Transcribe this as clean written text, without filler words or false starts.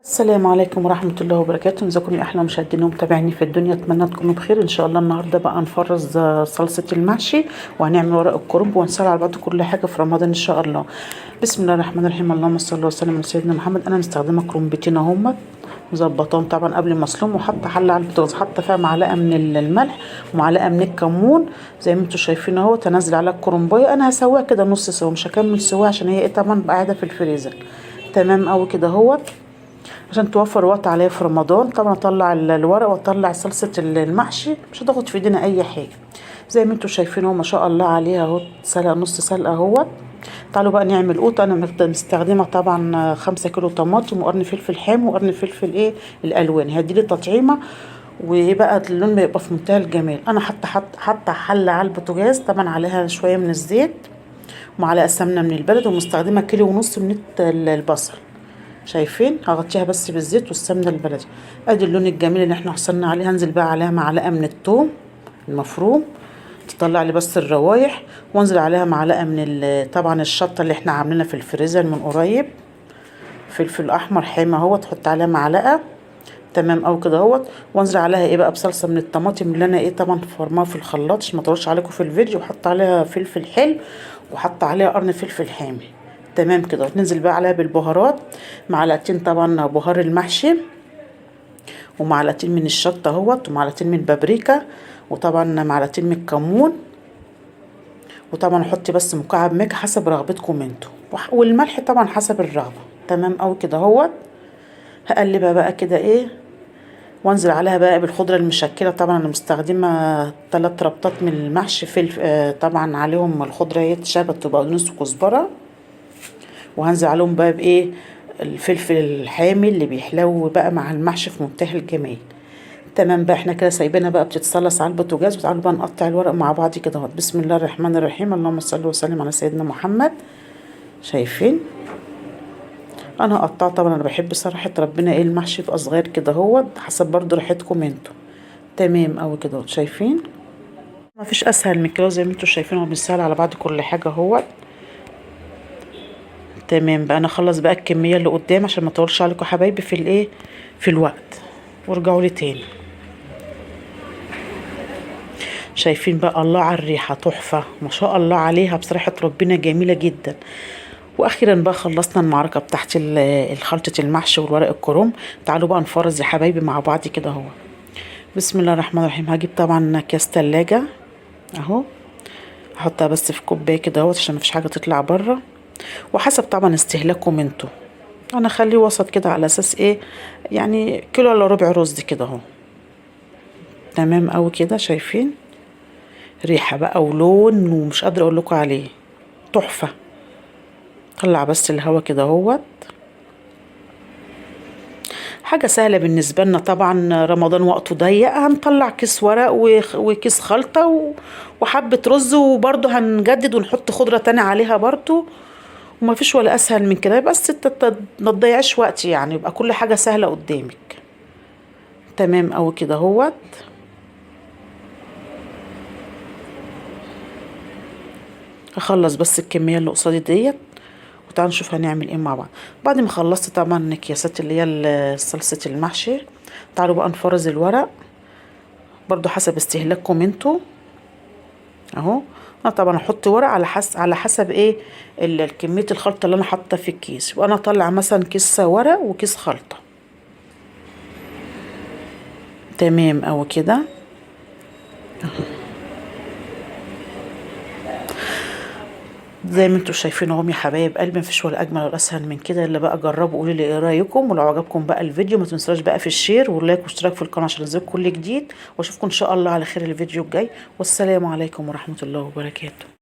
السلام عليكم ورحمة الله وبركاته. ازيكم يا احلى مشاهدين ومتابعيني في الدنيا، اتمنى تكونوا بخير ان شاء الله. النهارده بقى نفرز صلصة المحشي وهنعمل ورق الكرنب ونسال على بعض كل حاجة في رمضان ان شاء الله. بسم الله الرحمن الرحيم، اللهم صل وسلم على سيدنا محمد. انا مستخدمة كرنبتين اهمت مظبطاهم طبعا قبل ما اسلقهم، وحاطه حله على البوتاجاز، حاطه فيها معلقه من الملح ومعلقة من الكمون زي ما انتم شايفين اهوت. هنزل على الكرنبايه، انا هسويها كده نص سوا، مش هكمل سوا عشان هي ايه طبعا قاعدة في الفريزر. تمام قوي كده اهوت عشان توفر وقت عليا في رمضان. طبعا اطلع الورق واطلع صلصه المحشي، مش هتاخد في ايدينا اي حاجة. زي ما انتم شايفين اهو ما شاء الله عليها اهو، سلقه نص سلقه اهوت. تعالوا بقى نعمل قوطه. انا مستخدمة طبعا 5 كيلو طماطم وقرن فلفل حام وقرن فلفل ايه الالوان، هدي لي تطعيمه وبقى اللون بيبقى في منتهى الجمال. انا حاطه حله على البوتاجاز طبعا عليها شوية من الزيت ومعلقة سمنه من البلد، ومستخدمه 1.5 كيلو من البصل. شايفين هغطيها بس بالزيت والسمنه البلدي. ادي اللون الجميل اللي احنا حصلنا عليه. هنزل بقى عليها معلقه من الثوم المفروم تطلع لي بس الروايح، وانزل عليها معلقه من طبعا الشطه اللي احنا عاملينها في الفريزر من قريب، فلفل احمر حامي اهو، تحط عليها معلقه. تمام او كده اهوت. وانزل عليها ايه بقى بصلصه من الطماطم اللي انا ايه طبعا فرماها في الخلاط عشان ما اطولش عليكم في الفيديو، وحط عليها فلفل حلو وحط عليها قرن فلفل حامي. تمام كده. ننزل بقى عليها بالبهارات، معلقتين طبعا بهار المحشي ومعلقتين من الشطه اهوت ومعلقتين من البابريكا وطبعا معلقتين من الكمون، وطبعا احط بس مكعب ماجي حسب رغبتكم انتوا، والملح طبعا حسب الرغبة. تمام قوي كده اهوت. هقلبها بقى كده ايه وانزل عليها بقى بالخضره المشكلة. طبعا انا مستخدمة 3 ربطات من المحشي فلفل، طبعا عليهم الخضرة هي شبت وبقدونس وكزبره، وهنزل عليهم بقى بايه الفلفل الحامي اللي بيحلو بقى مع المحشي في منتهى الجمال. تمام بقى احنا كده سايبينها بقى بتتصلص على البوتاجاز. وتعالوا بقى نقطع الورق مع بعض كده اهوت. بسم الله الرحمن الرحيم، اللهم صل وسلم على سيدنا محمد. شايفين انا هقطعه طبعا، انا بحب صراحة ربنا ايه المحشي يبقى صغير كده اهوت حسب برضو راحتكم انتوا. تمام قوي كده اهوت. شايفين مفيش اسهل من كده، زي ما انتوا شايفين هو بيسهل على بعض كل حاجة اهوت. تمام بقى انا اخلص بقى الكمية اللي قدام عشان ما اطولش عليكم حبايبي في الايه في الوقت، وارجعوا لي تاني. شايفين بقى الله على الريحة تحفة ما شاء الله عليها بصراحة ربنا جميلة جدا. واخيرا بقى خلصنا المعركة بتاعت خلطه المحشي والورق الكرنب. تعالوا بقى نفرز يا حبايبي مع بعض كده اهو. بسم الله الرحمن الرحيم. هجيب طبعا اكياس تلاجة اهو، هحطها بس في كوباية كده اهو عشان مفيش حاجة تطلع بره، وحسب طبعا استهلاككم انتوا. انا اخليه وسط كده على اساس ايه يعني 1.75 كيلو رز كده اهو. تمام قوي كده. شايفين ريحه بقى ولون ومش قادرة اقول لكم عليه، تحفة. طلع بس الهوا كده اهوت. حاجة سهلة بالنسبة لنا طبعا، رمضان وقته ضيق، هنطلع كيس ورق وكيس خلطه وحبه رز، وبرده هنجدد ونحط خضرة تاني عليها برده، وما فيش ولا اسهل من كده. بس ما تضيعش وقت يعني، يبقى كل حاجة سهلة قدامك. تمام قوي كده اهوت. هخلص بس الكمية اللي قصادي ديت وتعالوا نشوف هنعمل ايه مع بعض. بعد ما خلصت طبعا اكياسات اللي هي صلصه المحشي، تعالوا بقى نفرز الورق برضو حسب استهلاككم انتوا اهو. انا طبعا احط ورق على حسب ايه كمية الخلطة اللي انا حاطه في الكيس، وانا اطلع مثلا كيس ورق وكيس خلطه. تمام او كده. زي ما انتم شايفين اهم يا حبايب قلبي، مفيش ولا اجمل ولا اسهل من كده. يلا بقى جربوا قولوا لي ايه رايكم، ولو عجبكم بقى الفيديو ما تنسوش بقى في ال share وال like واشتراك في القناة عشان ينزل كل جديد، واشوفكم ان شاء الله على خير الفيديو الجاي. والسلام عليكم ورحمة الله وبركاته.